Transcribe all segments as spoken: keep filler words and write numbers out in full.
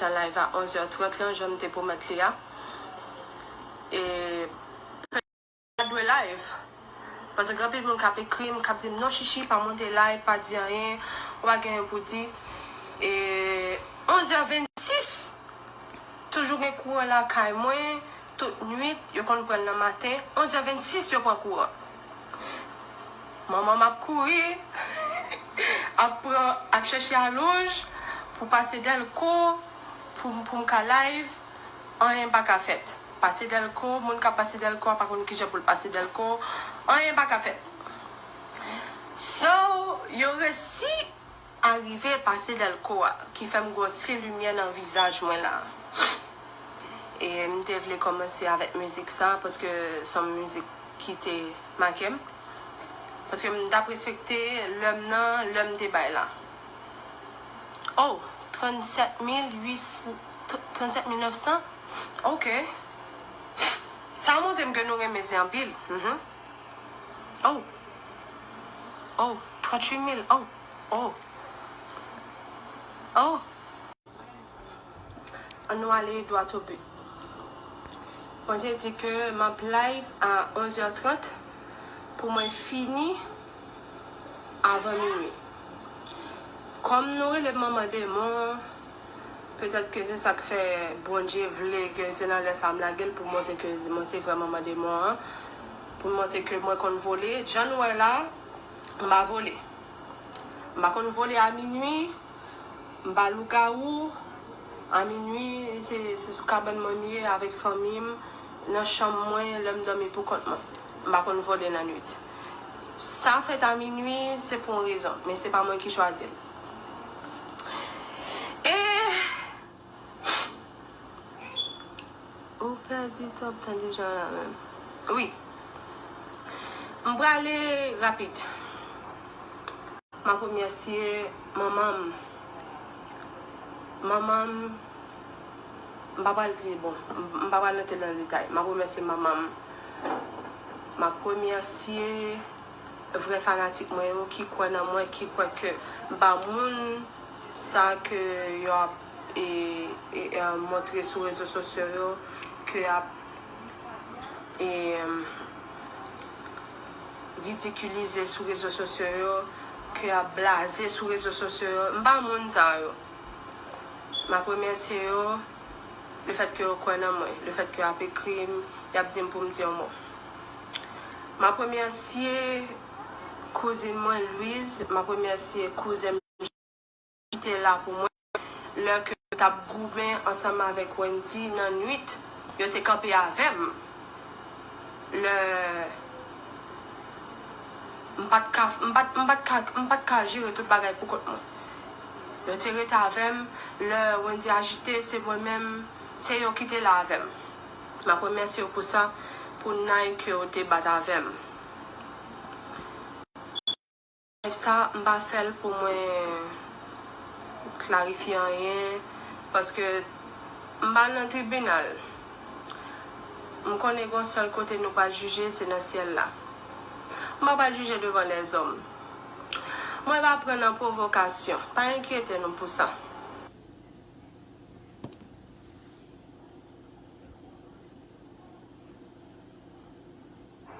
nan live a onzè trant lan, jan m te pwomèt li a. E pa dwe live. Paske gen anpil moun k ap ekri m, k ap di m, "Non, Chichi, pa monte live, pa di anyen, ou pa gen anyen pou di." E onzè vennsis, toujou gen kouran lakay mwen, tout nwit, yo konn pran l nan maten, onzè vennsis yo pran kouran. Manman m ap kouri, ap pran, ap chèche alonj pou pase Dèlko, pou, pou m ka live, anyen pa ka fèt. Pase Dèlko, moun k ap pase Dèlko a pa konn kijan pou l pase Dèlko, anyen pa ka fèt. So, yo resi arive pase Dèlko a, ki fè m gen yon ti limyè nan vizaj mwen la. E m te vle kòmanse avèk mizik sa, paske se yon mizik ki te make m. Paske m t ap respekte lè m nan, lè m te bay la. Oh, trannsèt mil uit, trannsèt mil nèf san? Ok. Sa montre m ke nou renmen zen anpil. Mhm. Oh. Oh, tranntuit mil. Oh. Oh. Oh. Ann nou ale dwat o bi. Mwen te di ke m ap live a onzè trant pou mwen fini avan minui. Kòm nou rele m manman demon, petèt ke se sa k fè Bondye vle ke se nan lè sa a m lage l pou montre ke mwen se vrè manman demon an, pou montre ke mwen konn vole. Jan nou wè la, m pa vole. M pa konn vole a minui, m pa lougawou. A minui, se, se sou kabann mwen m ye avèk fanmi m, nan chanm mwen, lè m dòmi pou kont mwen. M pa konn vole nan nwit. Sa fèt a minui, se pou yon rezon, men se pa mwen ki chwazi l. E ou pèdi twòp tan deja la menm. Wi. M prale rapid. M ap remèsye manman m. Manman m, m pa pral di, bon, m, m pa pral rantre nan detay. M ap remèsye manman m. M ap remèsye vrè fanatik mwen yo ki kwè nan mwen, ki kwè ke m pa moun sa ke yo ap, e, e, e, montre sou rezo sosyo yo, ke y ap, e, ridikilize sou rezo sosyo yo, ke y ap blaze sou rezo sosyo yo. M pa moun sa yo. M ap remèsye yo, lefètke yo kwè nan mwen, lefètke y ap ekri m, y ap di m pou m di yon mo. M ap remèsye kouzin mwen, Louise, m ap remèsye kouzen m ki te la pou mwen lè ke yo t ap goumen ansanm avèk Wendy nan nwit, yo te kanpe avè m. Lè m pa t ka, m pa t, m pa t ka, m pa t ka jere tout bagay pou kont mwen. Yo te ret avè m. Lè Wendy ajite, se mwen menm, se yo ki te la avè m. M ap remèsye yo pou sa, pou nay ke yo te bat avè m. Live sa, m pa fè l pou mwen klarifye anyen, paske m pa nan tribinal. M konnen gon sèl kote nou pral jije, se nan syèl la. M pa pral jije devan lèzòm. Mwen pa pran nan pwovokasyon. Pa enkyete nou pou sa.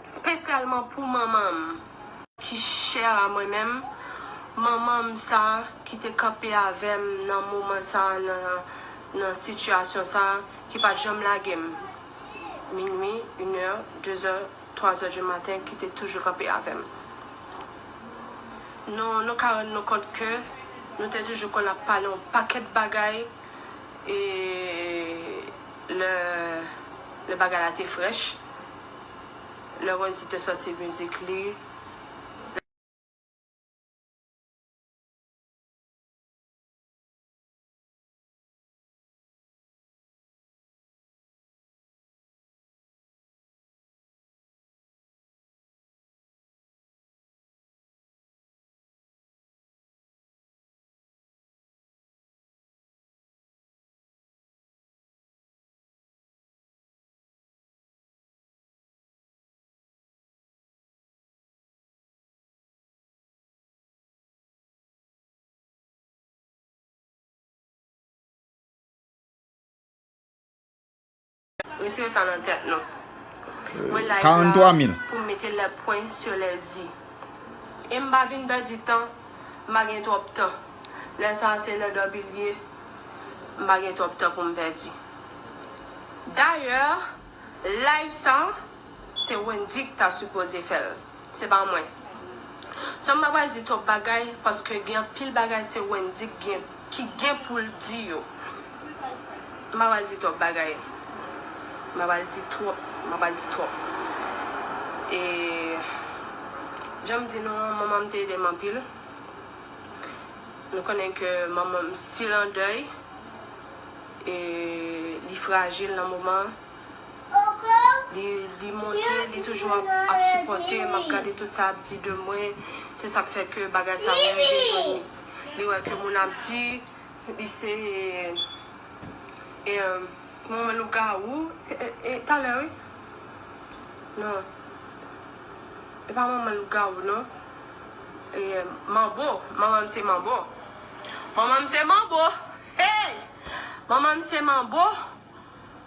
Espesyalman pou manman m, ki chè a mwen menm, manman m sa ki te kanpe avè m nan moman sa, nan, nan sitiyasyon sa, ki pa t janm lage m. Minui, inè, dezè, twazè di maten, ki te toujou kanpe avè m. Nou, nou ka rann nou kont ke nou te toujou konn ap pale yon pakèt bagay, e lè, lè bagay la te frèch, lè Wendy te sòti mizik li, Retire sa nan tèt nou. Mwen live la pou m mete les points sur les i. E m pa vin pèdi tan, m pa gen twòp tan. Lè sa a se lè dòmi l ye, m pa gen twòp tan pou m pèdi. Dayè, live sa, se Wendy ki ta sipoze fè l. Se pa mwen. So, m pa pral di twòp bagay, paske gen anpil bagay se Wendy ki gen, ki gen pou l di yo. M pa pral di twòp bagay. M pa pral di twòp. M pa pral di twòp. E, jan m di nou an, manman m te ede m anpil. Nou konnen ke manman m still an dèy. E, li frajil nan moman an. Li, li monte, li toujou ap, ap sipòte m, ap gade tout sa ap di de mwen. Se sa k fè ke bagay sa yo rive jwenn li. Li wè ke moun ap di, li se, e, manman lougawou. E, e, e, talè, wi. Non. E pa manman lougawou, non. E, manbo. Manman m se manbo. Manman m se manbo. Hey! Manman m se manbo.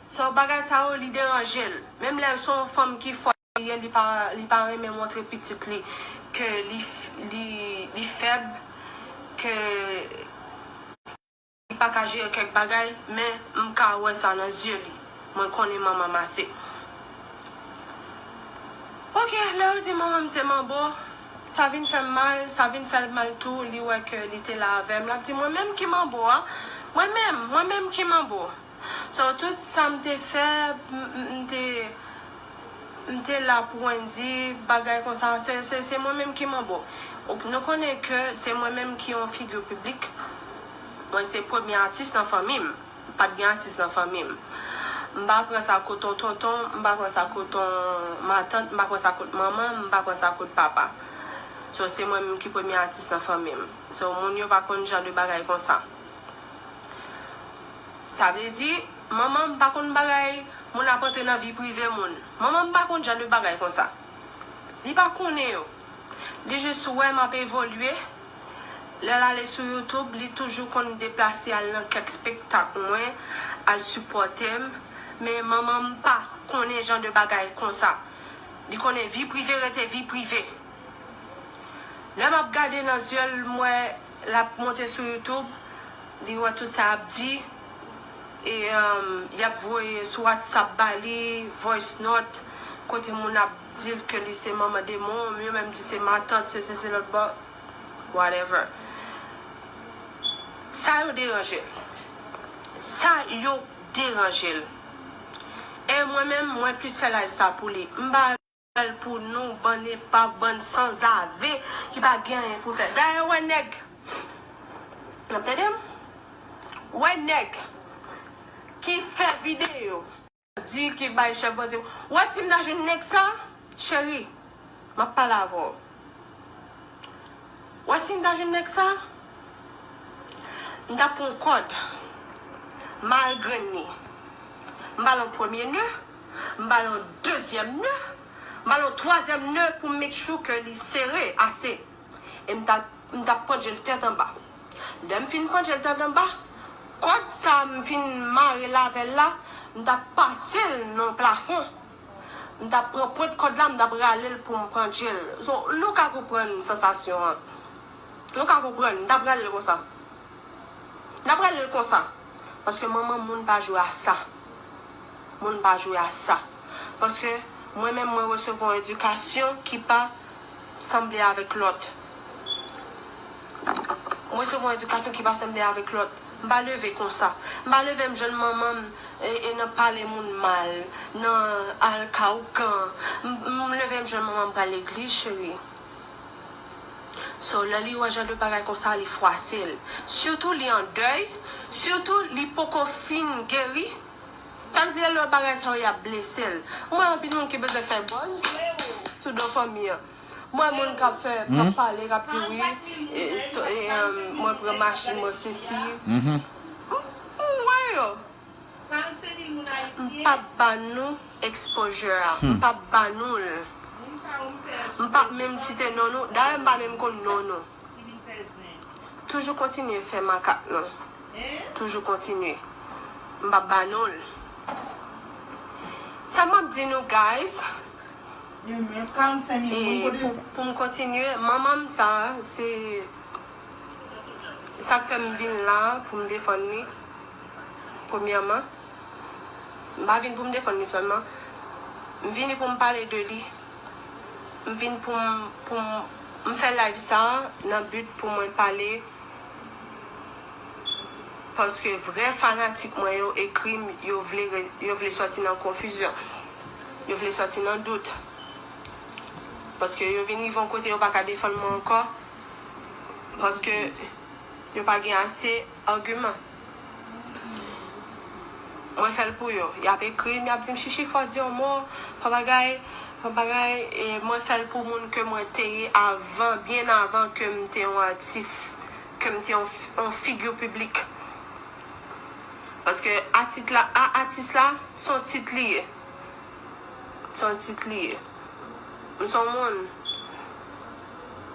So, bagay sa yo, li deranje l. Menm lè se yon fanm ki fò li ye, li pa, li pa renmen montre pitit li ke li, li, li fèb, ke li pa ka jere kèk bagay, men m ka wè sa nan zye li. Mwen konnen manman m ase. Ok, lè yo di manman m se manbo, sa vin fè m mal, sa vin fè l mal tou, li wè ke li te la avè m, l ap di mwen menm ki manbo a, mwen menm, mwen menm ki manbo. So, tout sa m te fè, m, m, m te, m te la pou Wendy, bagay konsa, se, se, se mwen menm ki manbo. Nou konnen ke se mwen menm ki yon figi piblik. Mwen se premye atis nan fanmi m. Pa t gen atis nan fanmi m. M pa pran sa kot yon tonton, m pa pran sa kot yon matant, m pa pran sa kot manman, m pa pran sa kot papa. So, se mwen menm ki premye atis nan fanmi m. So, moun yo pa konn jan de bagay konsa. Sa vle di, manman m pa konn bagay moun ap antre nan vi prive moun. Manman m pa konn jan de bagay konsa. Li pa konnen yo. Li jis wè m ap evolye. Lè l ale sou YouTube, li toujou konn deplase al nan kèk spektak mwen, al sipòte m. Men manman m pa konnen jan de bagay konsa. Li konnen vi prive rete vi prive. Lè m ap gade nan zye l, m wè l ap monte sou YouTube, li wè tout sa y ap di, e, um, y ap voye sou WhatsApp ba li, voice note, kote moun ap di l ke li se manman demon, yo menm di se matant, se sesi, se lòt bò, whatever. Sa yo deranje l. Sa yo deranje l. E mwen menm, mwen plis fè live sa pou li. M pa fè l pou nou, bann epap, bann sanzave ki pa gen anyen pou fè. Dayè, wè nèg, n ap tande m? Wè nèg ki fè videyo, di ki bay chèf bandi. Wè si m ta jwenn nèg sa, cheri, m ap pale avè w. Wè si m ta jwenn nèg sa, m ta pran kòd, m al grenn li. M ba l yon premye ne, m ba l yon dezyèm ne, m ba l yon twazyèm ne pou m make sure ke li sere ase. E m ta, m ta pandje l tèt anba. Lè m fin pandje l tèt anba, kòd sa m fin mare l avè l la, m ta pase l nan plafon. M t ap pran pwent kòd la, m t ap rale l pou m pandje l. So, nou ka konprann sansasyon an. Nou ka konprann, m t ap rale l konsa. M t ap rale l konsa. Paske manman moun pa jwe a sa. Moun pa jwe a sa. Paske mwen menm, mwen resevwa yon edikasyon ki pa sanble avèk lòt. Mwen resevwa yon edikasyon ki pa sanble avèk lòt. M pa leve konsa. M pa leve m jwenn manman m e, e nan pale moun mal, nan al ka ougan. M, m leve m jwenn manman m pral legliz, cheri. So, lè li wè jan de bagay konsa, li fwase l. Sitou li an dèy, sitou li poko fin geri. Sa vle di lè bagay sa yo y ap blese l. Mwen, anpil moun ki bezwen fè buzz sou do fanmi an. Mwen, moun k ap fè, k ap pale, k ap di wi, e, to- e, um, mwen pran machin, mwen sesi. M, m wè yo. M p ap ba nou exposure a. M p ap ba nou l. M p ap menm site non nou. Dayè, m pa menm konn non nou. Toujou kontinye fè makak nou. Toujou kontinye. M p ap ba nou l. Sa m ap di nou, guys, e pou, pou m kontinye, manman m sa, se sa k fè m vin la pou m defann li, premyèman. M pa vin pou m defann li sèlman. M vini pou m pale de li. M vin pou m, pou m, m fè live sa nan but pou mwen pale. Paske vrè fanatik mwen yo ekri m, yo vle re-, yo vle sòti nan konfizyon. Yo vle sòti nan dout. Paske yo vin rive yon kote yo pa ka defann mwen ankò. Paske yo pa gen ase agiman. Mwen fè l pou yo. Y ap ekri m, y ap di m, "Chichi, fò di yon mo, fò bagay, fò bagay." E mwen fè l pou moun ke mwen te ye avan, byen avan ke m te yon atis, ke m te yon, yon figi piblik. Paske atit la, a, atis la, se yon tit li ye. Se yon tit li ye. M se yon moun,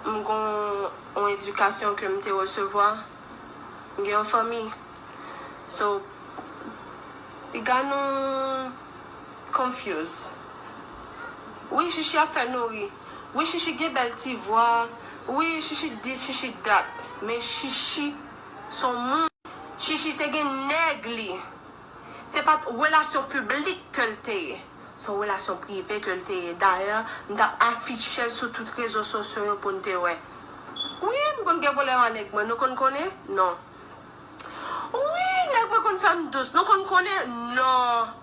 m gon yon edikasyon ke m te resevwa. M gen yon fanmi. So, piga nou confuse. Wi, Chichi ap fè nou ri. Wi, Chichi gen bèl ti vwa. Wi, Chichi dis, Chichi dat. Men Chichi se yon moun. Chichi te gen nèg li. Se pa t relasyon piblik ke l te ye. Se yon relasyon prive ke l te ye. Dayè, m t ap afiche l sou tout rezo sosyo yo pou n te wè. Wi, m konn gen pwoblèm ak nèg mwen. Nou konn konnen? Non. Wi, nèg mwen konn fè m dous. Nou konn konnen? Non.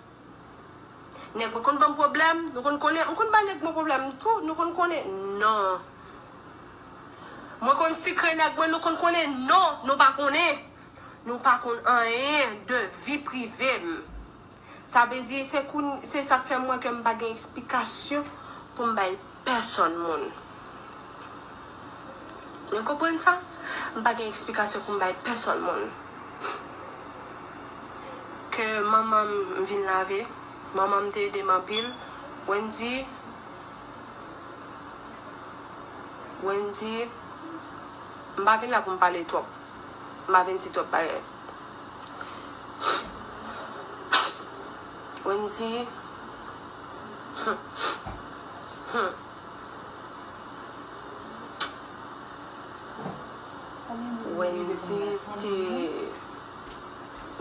Nèg mwen konn ban m pwoblèm. Nou konn konnen? M konn bay nèg mwen pwoblèm tou. Nou konn konnen? Non. Mwen konn sikre nèg mwen. Nou konn konnen? Non, nou pa konnen. Nou pa konn anyen de vi prive m. Sa vle di, se koun-, se sa k fè m wè ke m pa gen eksplikasyon pou m bay pèsonn moun. Nou konprann sa? M pa gen eksplikasyon pou m bay pèsonn moun. Ke manman m vin lave, manman m te ede m anpil. Wendy, Wendy, m pa vin la pou m pale twòp. M pa vin di twòp bagay. Wendy. Wendy te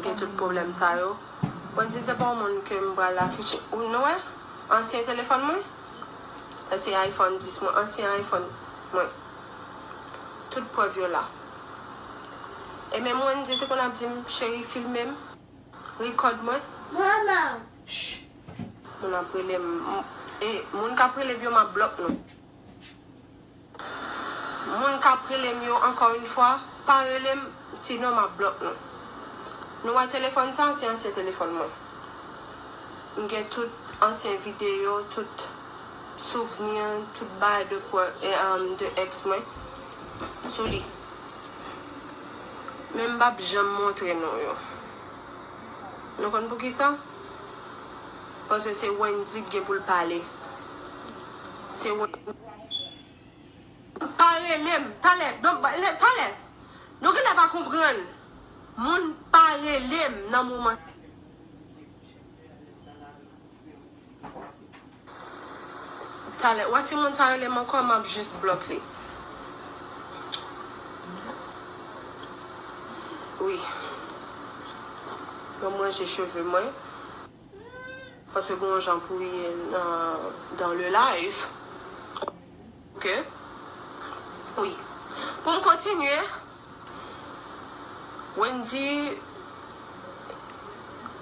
gen tout pwoblèm sa yo. Wendy se pa yon moun ke m pral afiche. Ou nou wè? Ansyen telefòn mwen? Sa se iPhone dis mwen, ansyen iPhone mwen. Tout prèv yo la. E menm Wendy te konn ap di m, "Cheri, filme m, rekòd mwen." Manman. Ch. Moun ap rele m. E moun k ap rele m yo, m ap blòk nou. Moun k ap rele m yo, ankò yon fwa, pa rele m, sinon m ap blòk nou. Nou wè telefòn sa, se ansyen telefòn mwen. M gen tout ansyen videyo, tout souvni, tout bagay de, de ex mwen sou li. Men m p ap janm montre nou yo. Nou konn poukisa? Paske se Wendy k gen pou l pale. Se Wendy. Pa rele m. Talè. Talè. Nou genlè pa konprann. Moun pa rele m nan moman. Talè. Wè si moun sa rele m ankò, m ap jis blòk li. Wi. Ban m ranje cheve mwen. Paske gen yon jan pou ye nan, dans le live. Ok. Wi. Pou m kontinye, Wendy,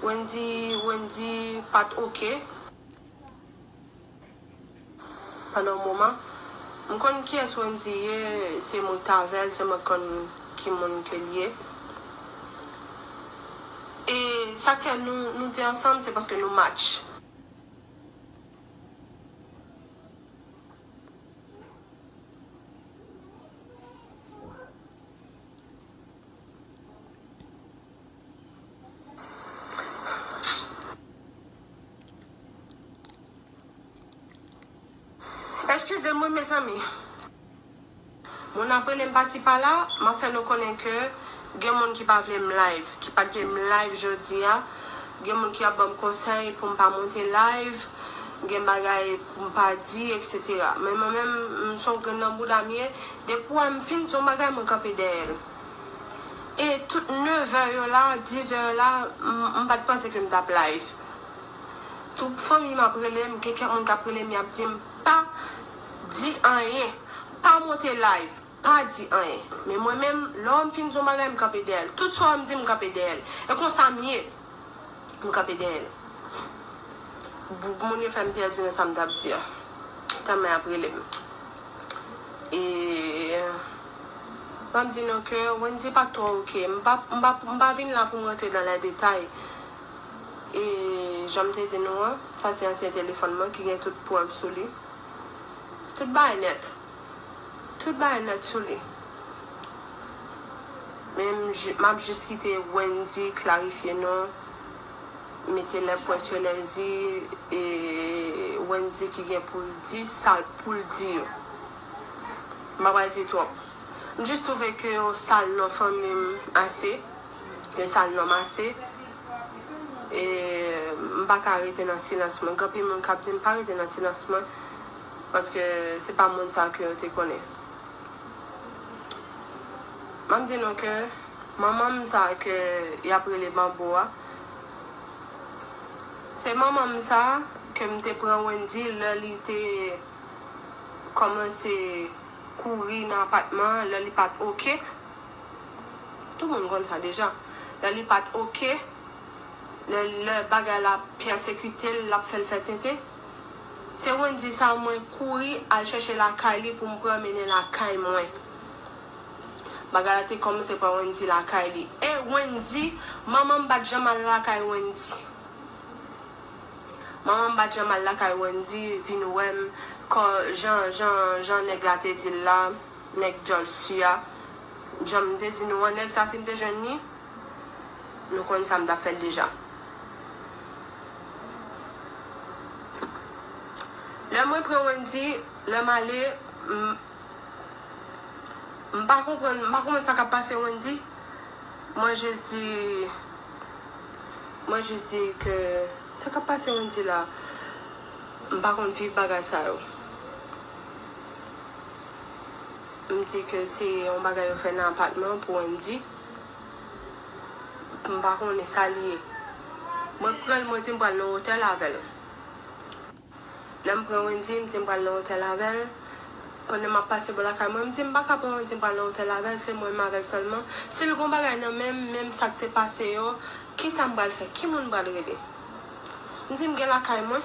Wendy, Wendy pa t ok. Pandan yon moman, m konn kiyès Wendy ye, se moun k t avè l, se mwen k konn ki moun ke l ye. E sa k fè nou, nou te ansanm, se paske nou match. Eskize m wi, mezanmi. Moun ap rele m pasi pala, m ap fè nou konnen ke gen moun ki pa vle m live, ki pa t vle m live jodi a, Gen moun ki ap ban m konsèy pou m pa monte live, gen bagay pou m pa di, et cetera. Men mwen menm, m se yon grenn nan bouda m ye. Depi w wè m fin di yon bagay, mwen kanpe dèyè l. E tout nevè yo la, dizè yo la, m, m pa t panse ke m t ap live. Tout fanmi m ap rele m, gen kèk moun k ap rele m, y ap di m, "Pa di anyen, pa monte live, pa di anyen." Men mwen menm, lè w wè m fin di yon bagay, m kanpe dèyè l. Tout sa w wè m di, m kanpe dèyè l. E konsa m ye. M kanpe dèyè l. Boug moun yo fè m pèdi nan sa m t ap di a. Tèlman y ap rele m. E m ap di nou ke Wendy pa t twò oke. M pa, m pa, m pa vin la pou m rantre nan lè detay. E jan m te di nou an, sa se ansyen telefòn mwen ki gen tout prèv sou li. Tout bagay nèt. Tout bagay nèt sou li. Men m, m ap jis kite Wendy klarifye non, mete lè pwen sou lè zi, e Wendy ki gen pou l di sa l pou l di yo. M pa pral di twòp. M jis twouve ke yo sal non fanmi m ase. Yo sal non m ase. E m pa ka rete nan silans mwen. Gen anpil moun k ap di m pa rete nan silans mwen. Paske se pa moun sa ke yo te konnen. M ap di nou ke manman m sa ke y ap rele Banbo a, se manman m sa ke m te pran Wendy lè li te kòmanse kouri nan apatman an, lè li pa t oke. Tout moun konn sa deja. Lè li pa t oke, lè, lè bagay la pèsekite l, l ap fè l fè tenten. Se Wendy sa mwen kouri al chèche lakay li pou m pran mennen lakay mwen. Bagay la te kòmanse pran Wendy lakay li. E Wendy, manman m pa t janm al lakay Wendy. Manman m pa t janm al lakay Wendy, vin wè m, kò, jan, jan, jan nèg la te di l la, nèg djòl si a. Jan m te di nou an, nèg sa, si m te jwenn li, nou konn sa m t ap fè l deja. Lè mwen pran Wendy, lè m ale, m, m pa konprann, m pa konprann sa k ap pase Wendy. Mwen jis di, mwen jis di ke sa k ap pase Wendy la, m pa konn viv bagay sa yo. M di ke se yon bagay yo fè nan apatman pou Wendy. M pa konnen sa li ye. Mwen pran l, mwen di m pral nan otèl avè l. Lè m pran Wendy, m di m pral nan otèl avè l. Pandan m ap pase bò lakay mwen, m di m pa ka pran Wendy, m pral nan otèl avè l, se mwen menm avè l sèlman. Si l gon bagay nan men m, menm sa k te pase yo, kisa m pral fè? Ki moun m pral rele? M di m gen lakay mwen,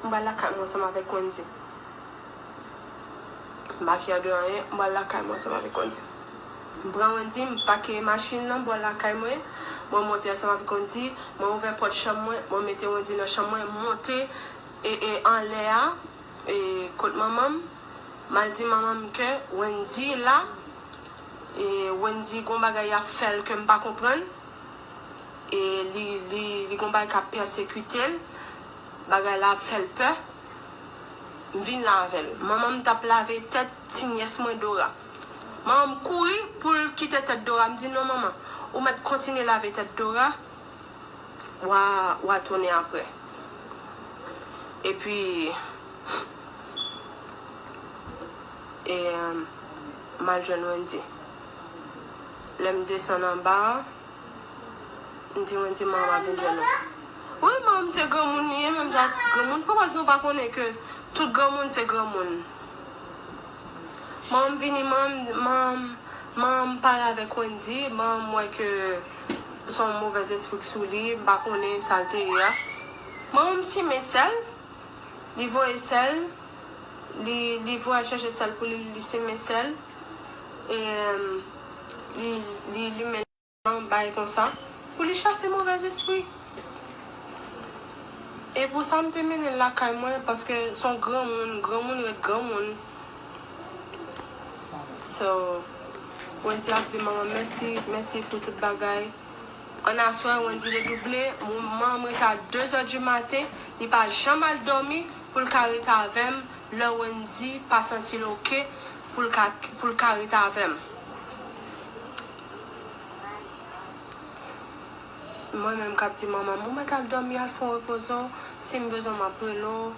m pral lakay mwen ansanm avèk Wendy. M pa kè de anyen, m pral lakay mwen ansanm avèk Wendy. M pran Wendy, m pake machin nan bò lakay mwen, mwen monte ansanm avèk Wendy, mwen ouvè pòt chanm mwen, mwen mete Wendy nan chanm mwen, m monte e, e anlè a, e kot manman m, m al di manman m ke Wendy la, e Wendy gon bagay y ap fè l ke m pa konprann, e li, li, li gon bagay k ap pèsekite l, bagay la ap fè l pè. M vin la avè l. Manman m t ap lave tèt ti nyès mwen Dora. Manman m kouri pou l kite tèt Dora. M di, "Non, manman, ou mèt kontinye lave tèt Dora, w a, w a tounen apre." Epi, e, m al jwenn Wendy. Lè m desann anba a, m di Wendy, "Manman m ap vin jwenn ou." Wi, manman m se granmoun li ye, menm jan ak granmoun. Poukisa nou pa konnen ke tout granmoun se granmoun? Manman m vini, manman m, manman m, manman m pale avèk Wendy, manman m wè ke se yon movèzespri k sou li, m pa konnen sa l te ye a. Manman m simen sèl, li voye sèl, li, li voye al chèche sèl pou li, li simen sèl, e, li, li limen bay konsa, pou li chase movèzespri. E pou sa, m te mennen l lakay mwen, paske se yon granmoun, granmoun ret granmoun. So, Wendy ap di manman mèsi, mèsi pou tout bagay. An aswè, Wendy redouble, manman m rete a de zè di maten, li pa janm al dòmi pou l ka rete avè m, lè Wendy pa santi l oke pou l ka, pou l ka rete avè m. Mwen menm k ap di manman m, ou mèt al dòmi, al fè yon repoze w, si m bezwen w, m ap rele w,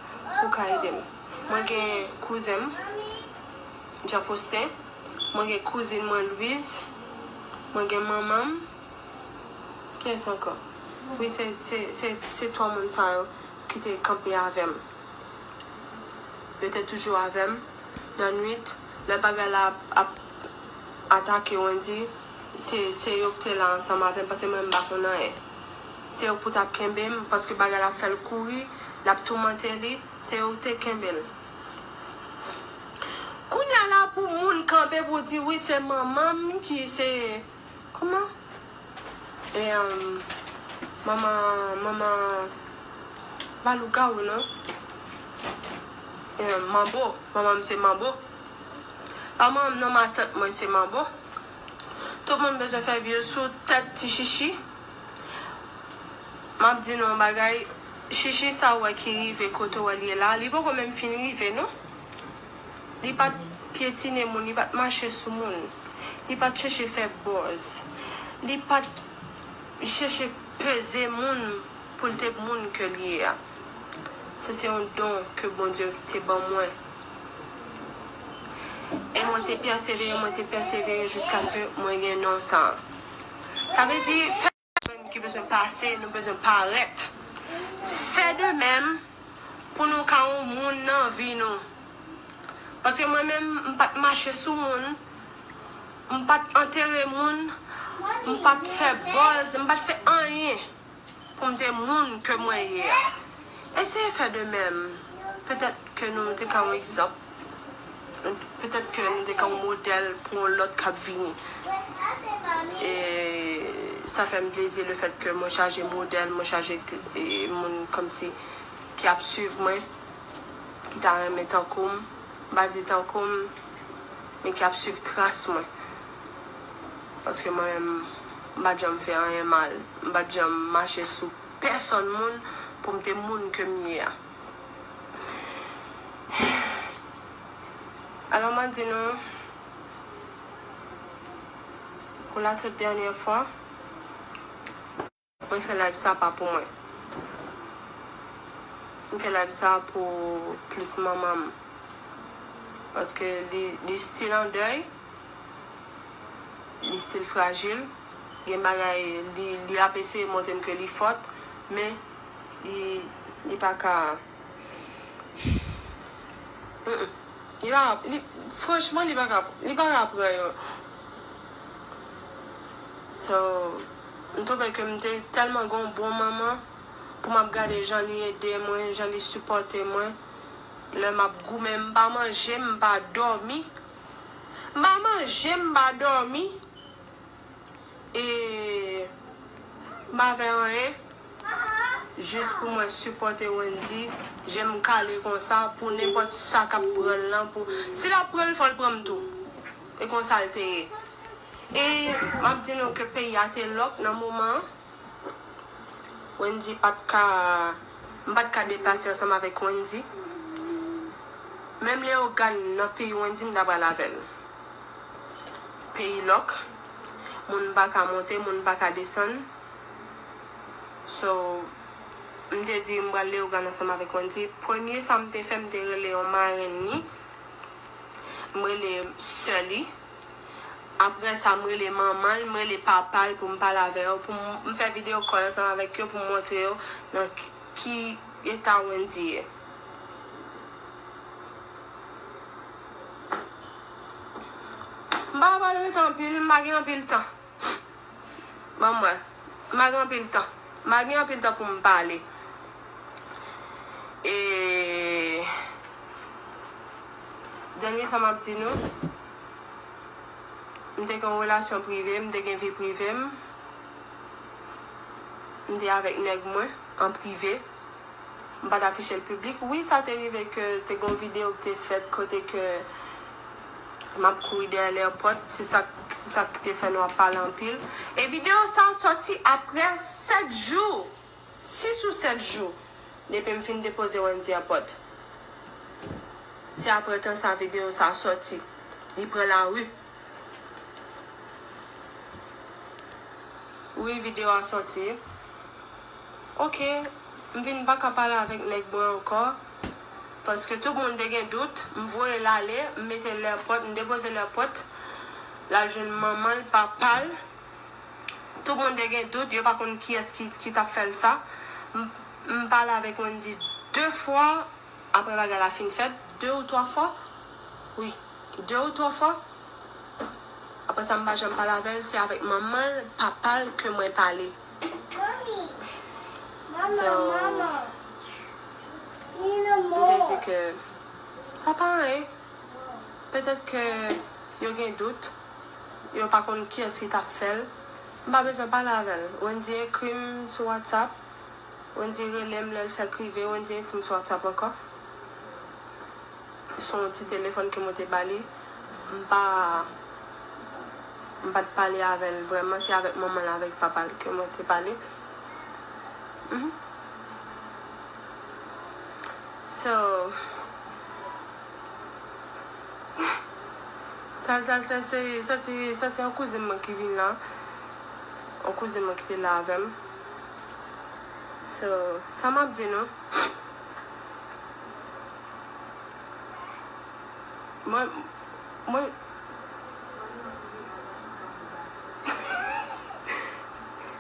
ou ka ede m. Mwen gen kouzen m, Jean Faustin, mwen gen kouzin mwen, Louise, mwen gen manman m, kiyès ankò? Wi, se, se, se, se twa moun sa yo ki te kanpe avè m. Yo te toujou avè m nan nwit. Lè bagay la ap, ap atake Wendy, se, se yo ki te la ansanm avè m, paske mwen, m pa konn anyen. Se yo ki pou t ap kenbe m, paske bagay la ap fè l kouri, l ap toumante li, se yo ki te kenbe l. Kounye a la, pou moun kanpe pou di, wi, se manman m ki se, kòman? E, um, manman, manman, pa lougawou, non. E, um, manbo, manman m se manbo. Pa manman m, non, matant mwen se manbo. Tout moun bezwen fè vil sou tèt Ti Chichi. M ap di nou yon bagay, Chichi sa w wè ki rive kote w wè l ye la, li poko menm fin rive, non. Li pa t pyetine moun, li pa t mache sou moun, li pa t chèche fè buzz, li pa t chèche peze moun pou l te moun ke l ye a. Se, se yon don ke Bondye te ban mwen. E mwen te pèsevere, mwen te pèsevere jiskaske mwen gen non sa a. Sa vle di, fè menm ki bezwen pase, nou bezwen parèt. Fè de menm pou nou ka yon moun nan vi nou. Paske mwen menm, m pa t mache sou moun, m pa t antere moun, m pa t fè buzz, m pa t fè anyen pou m te moun ke mwen ye a. Eseye fè de menm. Petèt ke nou te ka yon egzanp. Petèt ke nou te ka yon modèl pou yon lòt k ap vini. E sa fè m plezi lefètke mwen chaje modèl, mwen chaje, e, moun kòmsi ki ap swiv mwen, ki ta renmen tankou m, m pa di tankou m, men ki ap swiv tras mwen. Paske mwen menm, m pa t janm fè anyen mal. M pa t janm mache sou pèsonn moun pou m te moun ke m ye a. Alò, m a di nou, pou la tout dènyè fwa, mwen fè live sa pa pou mwen. M fè live sa pou plis manman m. Paske li, li still an dèy. Li still frajil. Gen bagay, li, li ap eseye montre m ke li fòt, men li, li pa ka. Mm-mm. Li pa, li, franchman, li pa ka, li pa ka pran yo. So, m twouve ke m te tèlman gen yon bon manman pou m ap gade jan li ede mwen, jan li sipòte mwen. Lè m ap goumen, m pa manje, m pa dòmi. M pa manje, m pa dòmi. E m pa fè anyen. Jis pou mwen sipòte Wendy. Je m kale konsa pou nenpòt sa k ap pran l lan. Pou, si l ap pran l, fò l pran m tou. E konsa l te ye. E m ap di nou ke peyi a te lòk nan moman an. Wendy pa t ka, m pa t ka deplase ansanm avèk Wendy. Menm Leyogàn nan peyi Wendy, m ta pral avè l. Peyi lòk, moun pa ka monte, moun pa ka desann. So, m te di m pral Leyogàn ansanm avèk Wendy. Premye sa m te fè, m te rele yon marenn li. M rele sè li. Apre sa, m rele manman l, m rele papa l pou m pale avè yo, pou m, m fè videyo call ansanm avèk yo pou m montre yo nan ki, ki eta Wendy ye. M pa pral rete anpil, m pa gen anpil tan. Ban m wè. M pa gen anpil tan. M pa gen anpil tan pou m pale. E dènye sa m ap di nou, m te gen yon relasyon prive, m te gen vi prive m. M te avèk nèg mwen an prive. M pa t afiche l piblik. Wi, sa te rive ke te gen yon videyo ki te fèt kote ke m ap kouri dèyè lèpòt. Se sa, se sa ki te fè nou ap pale anpil. E videyo sa a sòti apre sèt jou, sis ou sèt jou, depi m fin depoze Wendy an pòt. Se apre tan sa videyo sa a sòti. Li pran lari. Wi, videyo a sòti. Ok, m vin pa ka pale avèk nèg mwen ankò. Paske tout moun te gen dout, m voye l ale, m mete l èpòt, m depoze l èpòt. L al jwenn manman l, papa l. Tout moun te gen dout, yo pa konn kiyès ki, ki t ap fè l sa. M, m pale avèk Wendy de fwa, apre bagay la fin fèt, de ou twa fwa. Wi, de ou twa fwa. Apre sa, m pa janm pale avè l, se avèk manman l, papa l ke mwen pale. Mami, manman, So, manman. M te di ke sa pa anyen. Petèt ke yo gen dout, yo pa konn kiyès ki t ap fè l. M pa bezwen pale avè l. Wendy ekri m sou WhatsApp. Wendy rele m lè l fèk rive, Wendy ekri m sou WhatsApp ankò. Se yon ti telefòn ke mwen te ba li. M pa, m pa t pale avè l vrèman, se avèk manman l, avèk papa l ke mwen te pale. Mhm. So, sa, sa, sa se, sa se, sa se yon kouzin mwen ki vin la. Yon kouzin mwen ki te la avè m. So, sa m ap di nou. Mwen, mwen,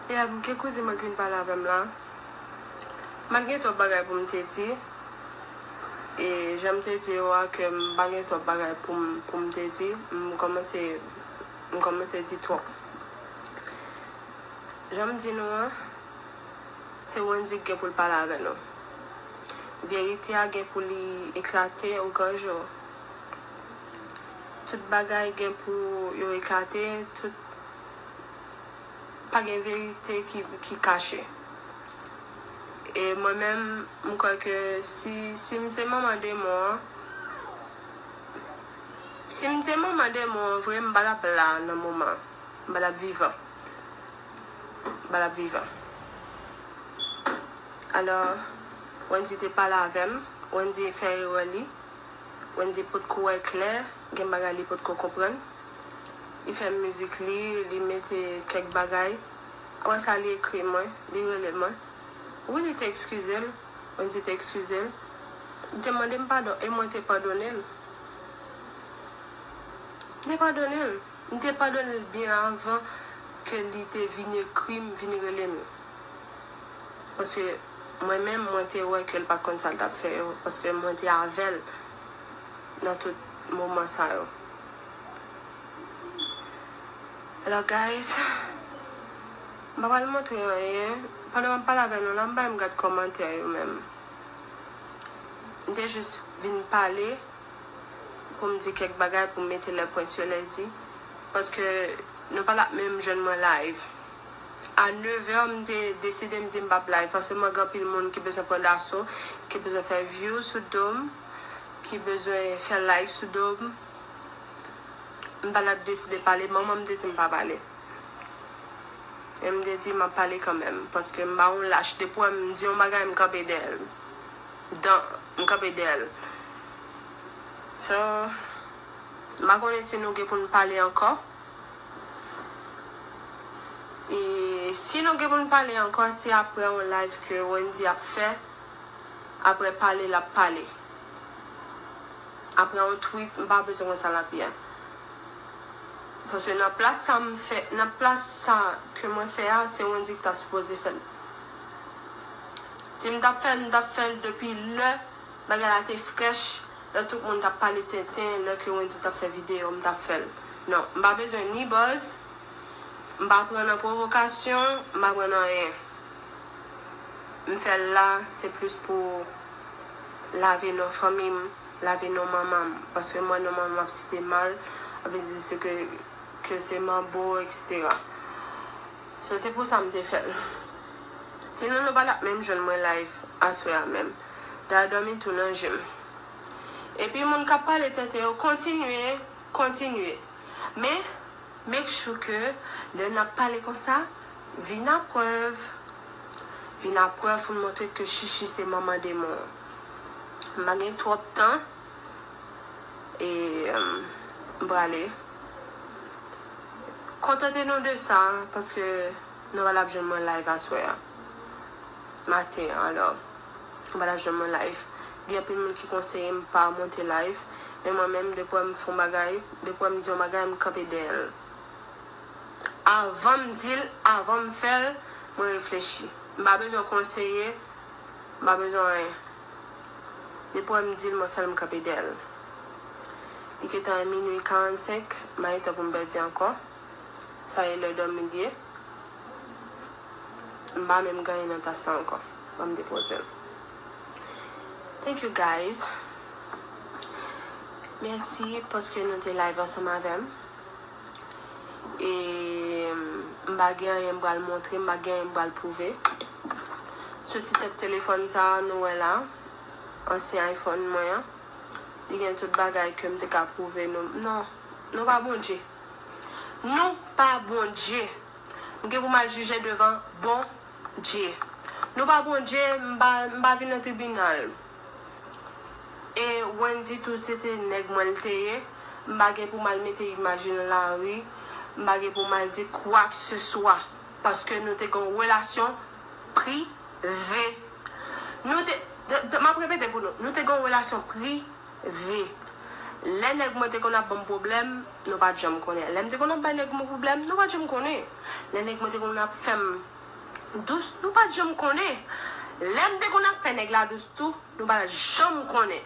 yeah, m gen kouzin mwen ki vin pale avè m la. M pa t gen twòp bagay pou m te di. E jan m te di yo a ke m pa gen twòp bagay pou m, pou m te di, m kòmanse, m kòmanse di twòp. Jan m di nou an, se Wendy ki gen pou l pale avè nou. Verite a gen pou li eklate o gran jou. Tout bagay gen pou yo eklate, tout, pa gen verite ki, ki kache. E mwen menm, m kwè ke si, si m se manman demon an, si m te manman demon an vre, m pa t ap la nan moman an. M pa t ap vivan. M pa t ap vivan. Alò, Wendy te pale avè m. Wendy fè erè li. Wendy potko wè klè. Gen bagay li potko konprann. Li fè mizik li, li mete kèk bagay. Apre sa, li ekri mwen, li rele mwen. Wi, li te ekskize l. Wendy te ekskize l. Li te mande m padon e mwen te padone l. M te padone l. M te padone l byen avan ke li te vin ekri m, vin rele m. Paske mwen menm, mwen te wè ke l pa t konn sa l t ap fè yo. Paske mwen te avè l nan tout moman sa yo. Alò, guys, m pa pral montre anyen. Pandan m ap pale avè nou la, m pa menm gad kòmantè yo menm. M te jis vin pale pou m di kèk bagay, pou m mete les points sur les i. Paske nou pa t ap menm jwenn mwen live. A nevè, m te deside, m di m p ap live, paske mwen gen anpil moun ki bezwen pran daso, ki bezwen fè view sou do m, ki bezwen fè like sou do m. M pa t ap deside pale, manman m te di m pa pale. E m te di m ap pale kanmenm, paske m pa yon lach. Depi w wè m di yon bagay, m kanpe dèyè l. Dan, m kanpe dèyè l. So, m pa konnen si nou gen pou n pale ankò. E si nou gen pou n pale ankò, se apre yon live ke Wendy ap fè. Apre pale, l ap pale. Apre yon tweet, m pa bezwen konn sa l ap ye a. Paske nan plas sa m fè, nan plas sa ke mwen fè a, se Wendy ki ta sipoze fè l. Si m t ap fè l, m t ap fè l depi lè bagay la te frèch, lè tout moun t ap pale tenten, lè ke Wendy t ap fè videyo, m t ap fè l. Non, m pa bezwen ni buzz, m pa pran nan pwovokasyon, m pa pran nan anyen. M fè l la, se plis pou lave non fanmi m, lave non manman m. Paske mwen, non manman m ap site mal, ap di se ke, ke se manbo, et cetera. So, se pou sa m te fè l. Sinon, nou pa t ap menm jwenn mwen live aswè a menm. Dayè, dòmi tou nan je m. Epi, moun k ap pale tenten yo, kontinye, kontinye. Men, make sure ke lè n ap pale konsa, vin a prèv. Vin a prèv pou n montre ke Chichi se manman demon an. M pa gen twòp tan. E, em, m prale. Kontante nou de sa, paske nou pa t ap jwenn mwen live aswè a. maten an, alò, m pa t ap janm nan live. Gen anpil moun ki konseye m pa monte live, men mwen menm, depi m fè yon bagay, depi m di yon bagay, m kanpe dèyè l. Avan m di l, avan m fè l, mwen reflechi. M pa bezwen konseye, m pa bezwen anyen. Depi m di l, mwen fè l, m kanpe dèyè l. Li gentan minui karannsenk, m pa gen tan pou m pèdi ankò. Sa e lè dòmi l ye. M pa menm gen anyen nan tas la ankò. Ban m depoze l. Thank you, guys. Mèsi paske nou te live ansanm avè m. E m pa gen anyen m pral montre, m pa gen anyen m pral pwouve. Sou ti tèt telefòn sa a, nou wè la, ansyen iPhone mwen an, li gen tout bagay ke m te ka pwouve nou. Non, nou pa Bondye. Nou pa Bondye. M gen pou m al jije devan Bondye. Nou pa Bondye, m pa, m pa vin nan tribinal. E Wendy tou se te nèg mwen l te ye. M pa gen pou m al mete imaj li nan lari. M pa gen pou m al di kwakseswa. Paske nou te gen yon relasyon prive. Nou te, de, de, m ap repete pou nou. Nou te gen yon relasyon prive. Lè nèg mwen te konn ap ban m pwoblèm, nou pa t janm konnen. Lè m te konn ap bay nèg mwen pwoblèm, nou pa t janm konnen. Lè nèg mwen te konn ap fè m dous, nou pa t janm konnen. Lè m te konn ap fè nèg la dous tou, nou pa t janm konnen.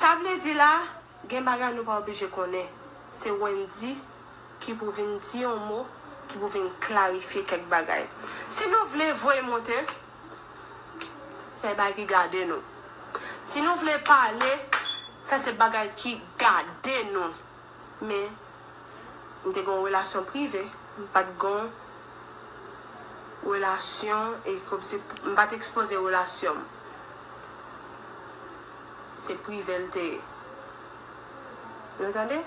Sa vle di la, gen bagay nou pa oblije konnen. Se Wendy ki pou vin di yon mo, ki pou vin klarifye kèk bagay. Si nou vle voye monte, se bagay ki gade nou. Si nou vle pale, sa se bagay ki gade nou. Men, m te gen yon relasyon prive, m pa t gen yon relasyon, e kòmsi m pa t ekspoze relasyon m. Se prive l te ye. Nou tande?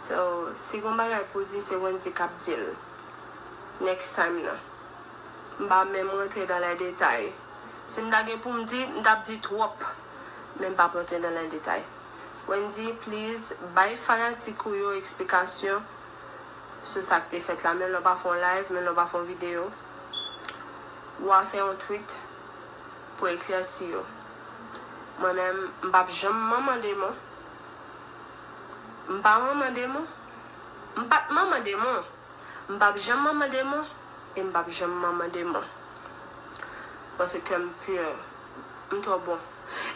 So, si gon bagay pou di, se Wendy k ap di l. Next time nan. M pa menm rantre dans les détails. Si m ta gen pou m di, m t ap di twòp. Men m p ap rantre dans les détails. Wendy, please, bay fanatik ou yo eksplikasyon sou sa k te fèt la. Menm lè w pa fè yon live, menm lè w pa fè yon videyo, w a fè yon tweet pou eklèsi yo. Mwen menm, m p ap janm manman demon. M pa manman demon. M pa t manman demon. M p ap janm manman demon. E m p ap janm manman demon. Paske m pure. M twò bon.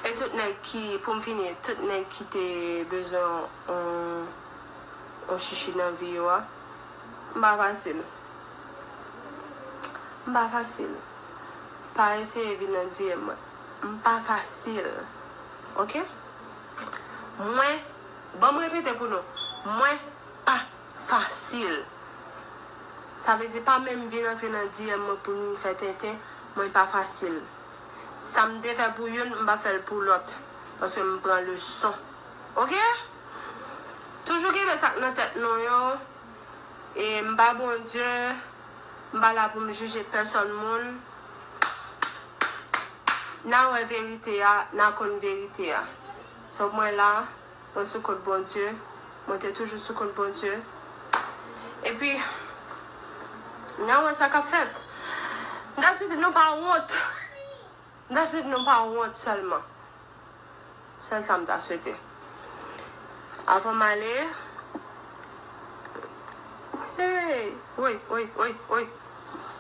E tout nèg ki, pou m fini, tout nèg ki te bezwen yon, yon chichi nan vi yo a, m pa fasil. M pa fasil. Pa eseye vin nan D M mwen. M pa fasil. Oke? Mwen, ban m repete pou nou. Mwen pa fasil. Sa vle di pa menm vin antre nan D M mwen pou nou fè tenten, mwen pa fasil. Sa m te fè pou youn, m p ap fè l pou lòt. Paske m pran leson. Oke? Toujou kenbe sa k nan tèt nou yo. E m pa Bondye, m pa la pou m jije pèsòn moun. N a wè verite a, n a konn verite a. So mwen la, mwen sou kont Bondye. Mwen te toujou sou kont Bondye. Epi, n a wè sa k ap fèt. M ta swete nou pa wont. M ta swete nou pa wont sèlman. Sèl sa m ta swete. Avan m ale, hey, woy, woy, woy, woy.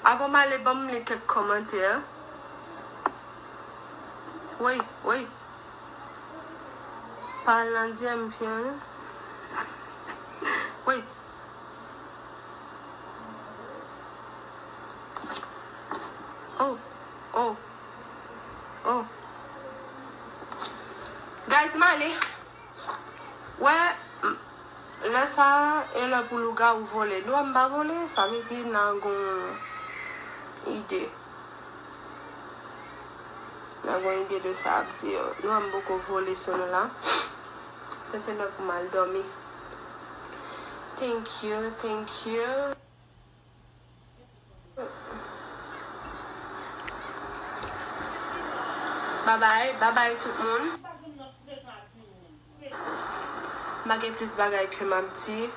Avan m ale, ban m li kèk kòmantè. Woy, woy. Pa al nan D M pye, non. Woy. Oh, oh, oh. Guys, m ale. Wè, m, lè sa a, e lè pou lougawou vole. Non, m pa vole, sa vle di n a gon ide. N a gon ide de sa ap di yo. Non, m poko vole sou nou la. Sa se lè pou m al dòmi. Thank you, thank you. Babay, babay tout moun. M pa gen plis bagay ke m ap di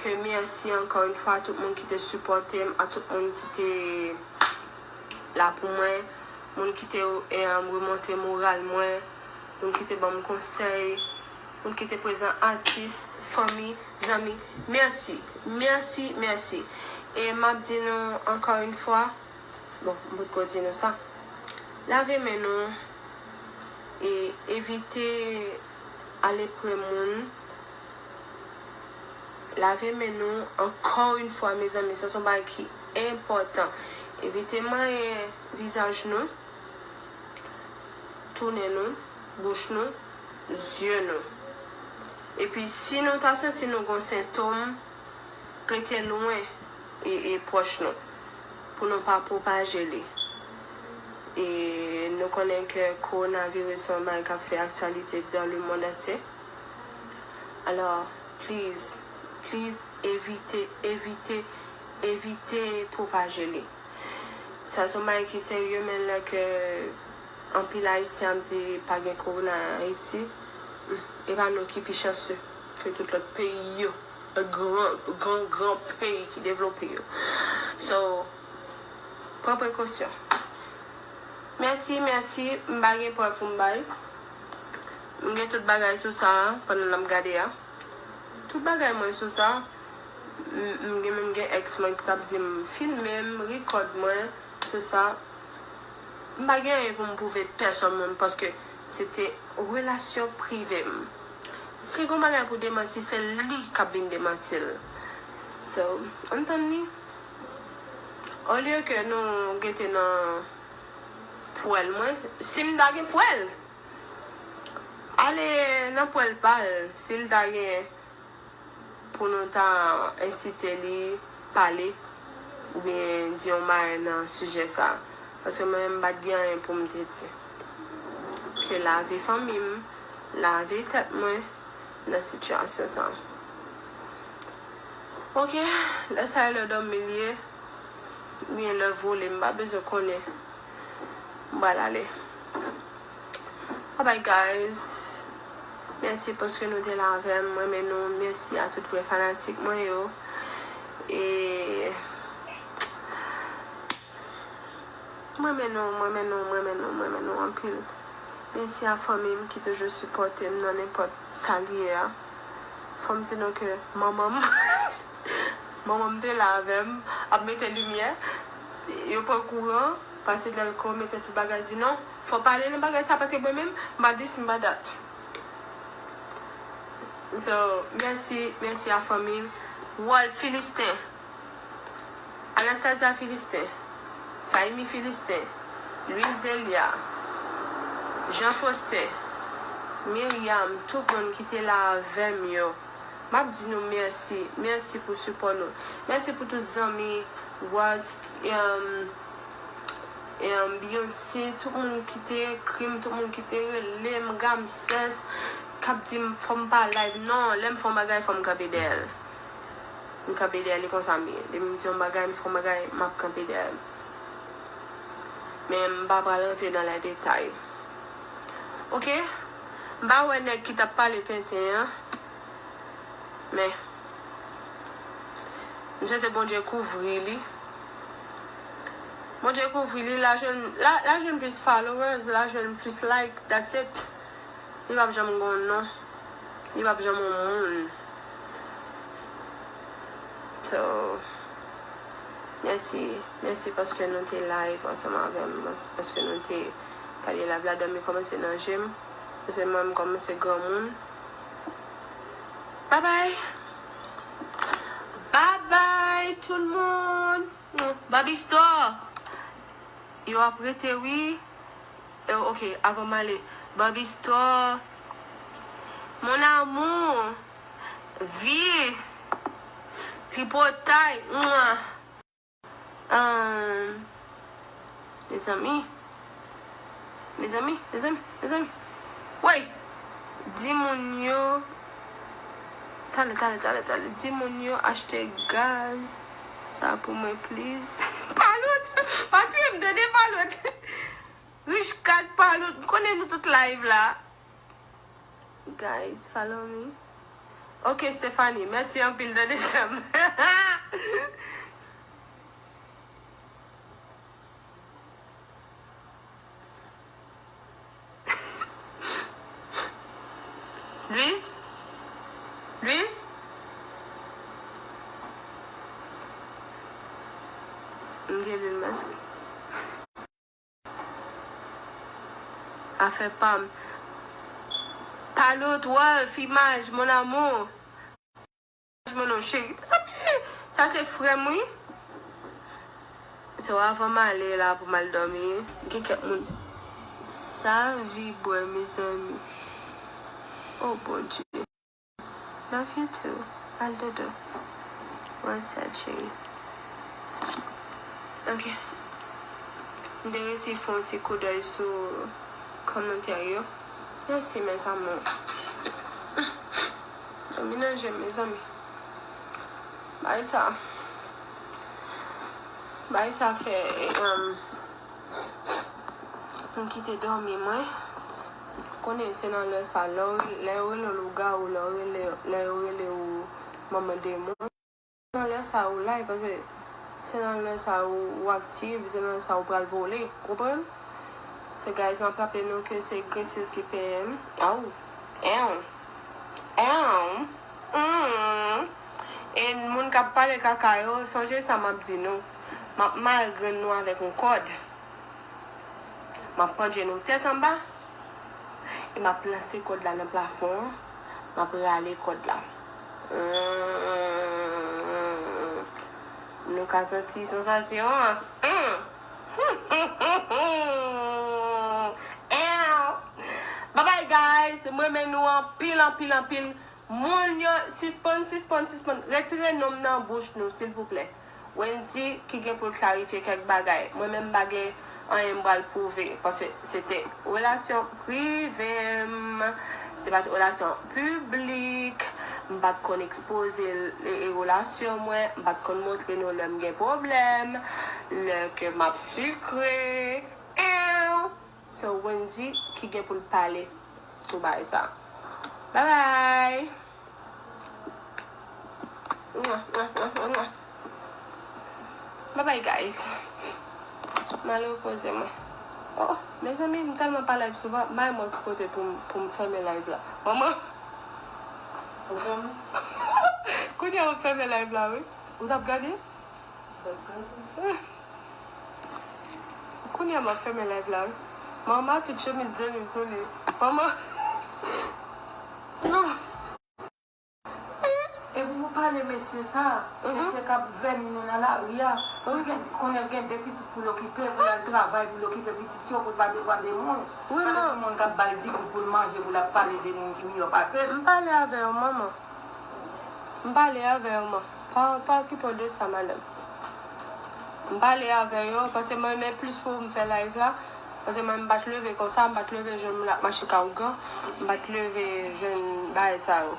ke mèsi ankò yon fwa a tout moun ki te sipòte m, a tout moun ki te la pou mwen, moun ki te, e, remonte moral mwen, moun ki te ban m konsèy, moun ki te prezan, atis, fanmi, zanmi. Mèsi, mèsi, mèsi. E m ap di nou ankò yon fwa, bon, m potko di nou sa. Lave men nou e evite ale pre moun. Lave men nou ankò yon fwa, mezanmi, sa se yon bagay ki enpòtan. Evite manyen vizaj nou, tou nen nou, bouch nou, zye nou. Epi, si nou ta santi nou gon sentòm, rete lwen e, e pwòch nou, pou nou pa pwopaje li. E nou konnen ke kowonaviris se yon bagay k ap fè aktyalite dans le monde entier. Alò, please, please, evite, evite, evite pwopaje li. Sa se yon bagay ki serye, men lè ke anpil Ayisyen ap di pa gen kowona Ayiti, e pa nou ki pi chanse ke tout lòt peyi yo, gran, gran, gran peyi ki devlope yo. So, pran prekosyon. Mèsi, mèsi, m pa gen prèv pou m bay. M gen tout bagay sou sa a, pandan n ap gade a. Tout bagay mwen sou sa. M, m gen, menm gen èks mwen ki t ap di m filme m, rikòd mwen sou sa. M pa gen anyen pou m pwouve pèsòn moun, paske se te relasyon prive m. Si gon bagay pou demanti, se li k ap vin demanti l. So, ann tann li. Olye ke nou rete nan pwèl mwen, si m ta gen pwèl, ale nan pwèl pa l, si l ta gen pou nou ta ensite li pale oubyen di yon bagay nan sijè sa a. Paske mwen menm m pa t gen anyen pou m te di. Ke lave fanmi m, lave tèt mwen nan sitiyasyon sa a. Oke, lè sa a lè dòmi l ye, oubyen lè vole, m pa bezwen konnen. M pral ale. Bye bye, guys. Mèsi paske nou te la avè m. Mwen renmen nou. Mèsi a tout vrè fanatik mwen yo. E mwen renmen nou, mwen renmen nou, mwen renmen nou, mwen renmen nou anpil. Mèsi a fanmi m ki toujou sipòte m nan nenpòt sa l ye a. Fò m di nou ke manman m, manman m te la avè m, ap mete limyè. Yo pran kouran, pase dèlko, mete tout bagay, di non, fò pale nan bagay sa, paske mwen menm, m pa dis, m pa dat. So, mèsi, mèsi a fanmi m. Wòl Filisten. Anastasia Filisten, Faymi Filisten, Luis Delia, Jean Faustin, Myriam, tout moun ki te la avè m yo, m ap di nou mèsi, mèsi pou sipò nou. Mèsi pou tout zanmi, Waz, em, em, Beyoncé, tout moun ki te ekri m, tout moun ki te rele m, Gamsès, k ap di m fò m pa live. Non, lè m fè yon bagay, fò m kanpe dèyè l. M kanpe dèyè li konsa m ye. Depi m di yon bagay, m fè yon bagay, m ap kanpe dèyè l. Men m pa pral rantre nan lè detay. Oke? M pa wè nèg ki t ap pale tenten an. Men, m swete Bondye kouvri li. Bondye kouvri li, l a jwenn, l a, l a jwenn plis followers, l a jwenn plis like, that's it. Li p ap janm gon non. Li p ap janm yon moun. So, mèsi, mèsi paske nou te live ansanm avè m, paske nou te gade live la, dòmi kòmanse nan je m, paske mwen m kòmanse granmoun. Bye bye. Bye bye tout moun. Barbie Store. Yo ap rete wi. Eh, ok, avan m ale. Barbie Store. Mon amour. Vi. Tripotay. Mwa. Ahn, mezanmi. Mezanmi, mezanmi, mezanmi. Woy! Di moun yo. Tale, tale, tale, tale. Di moun yo achte gaz sa pou mwen, please. Palout! Pa touye m, tande, Palout! Rich Cat, Palout, m konnen nou tout live la. Guys, follow me. Ok, Stephanie, mèsi anpil, tande sè m. Luiz? Luiz? M gen lwil maske. Afè pa m. Pale otwòf, imaj, mon amour. Imaj, mon amour, cheri. Sa, sa se frè m, wi. Se avan m ale la pou m al dòmi. Gen kèk moun. Sa vi bwè, mezanmi. Oh, Bondye. Love you too. Al dodo. What's up, cheri? Ok. M te resi fè yon ti koudèy sou kòmantè yo. Mèsi, mes amours. Dòmi nan je m, mezanmi. Bay sa. Bay sa fè, um, m kite dòmi mwen. Konnen se nan lè sa, lè w re-, lè yo rele w lougawou, lè yo rele, lè yo rele w manman demon. Nan lè sa ou live, paske se nan lè sa ou, ou aktif, se nan lè sa ou pral vole, konprann? So guys, m ap raple nou ke se Graces ki peye m. Aw. Ew. Ew. Mm. E moun k ap pale kaka yo, sonje sa m ap di nou. M ap mare grenn nou avèk yon kòd. M ap pandje nou tèt anba. E m ap lanse kòd la nan plafon an. M ap rale kòd la. Mm. Nou ka santi sansasyon an. Mm. Ew. Bye bye, guys. M renmen nou anpil, anpil, anpil. Moun yo, sispann, sispann, sispann. Retire non m nan bouch nou, silvouplè. Wendy ki gen pou l klarifye kèk bagay. Mwen menm m pa gen anyen m pral pwouve, paske se te relasyon prive m. Se pa t relasyon piblik. M pa t konn ekspoze l, e, e, relasyon mwen. M pa t konn montre nou lè m gen pwoblèm, lè ke m ap sikre. Ew! So, Wendy ki gen pou l pale sou bagay sa. Bye bye! Mwa, mwa, mwa, mwa, mwa. Bye bye, guys. M al repoze mwen. Oh, mezanmi, m tèlman pa live souvan, bay mwen ki kote pou m, pou m fèmen live la. Manman! Ou fèmen? Kounye a w ap fèmen live la, wi. Ou t ap gade? Kounye a m ap fèmen live la, wi. Manman, tout chemiz de li sou li. Manman. Non. Epi pou pale mesye sa, mesye k ap vèni nou nan lari a, wi, gen, konnen gen de pitit pou l okipe, pou l al travay, pou l okipe pitit yo, pou l pa devwa de moun. Wi, manman. Tout moun k ap ba l di pou, pou l manje, pou l ap pale de moun ki miyò pase l. M pale avè w, manman. M pale avè yo, man. Pa, pa okipe w de sa, madanm. M pale avè yo, paske mwen renmen plis pou m fè live la. Paske mwen, m pa t leve konsa, m pa t leve jwenn moun ap mache ka ougan, m pa t leve jwenn bagay sa yo.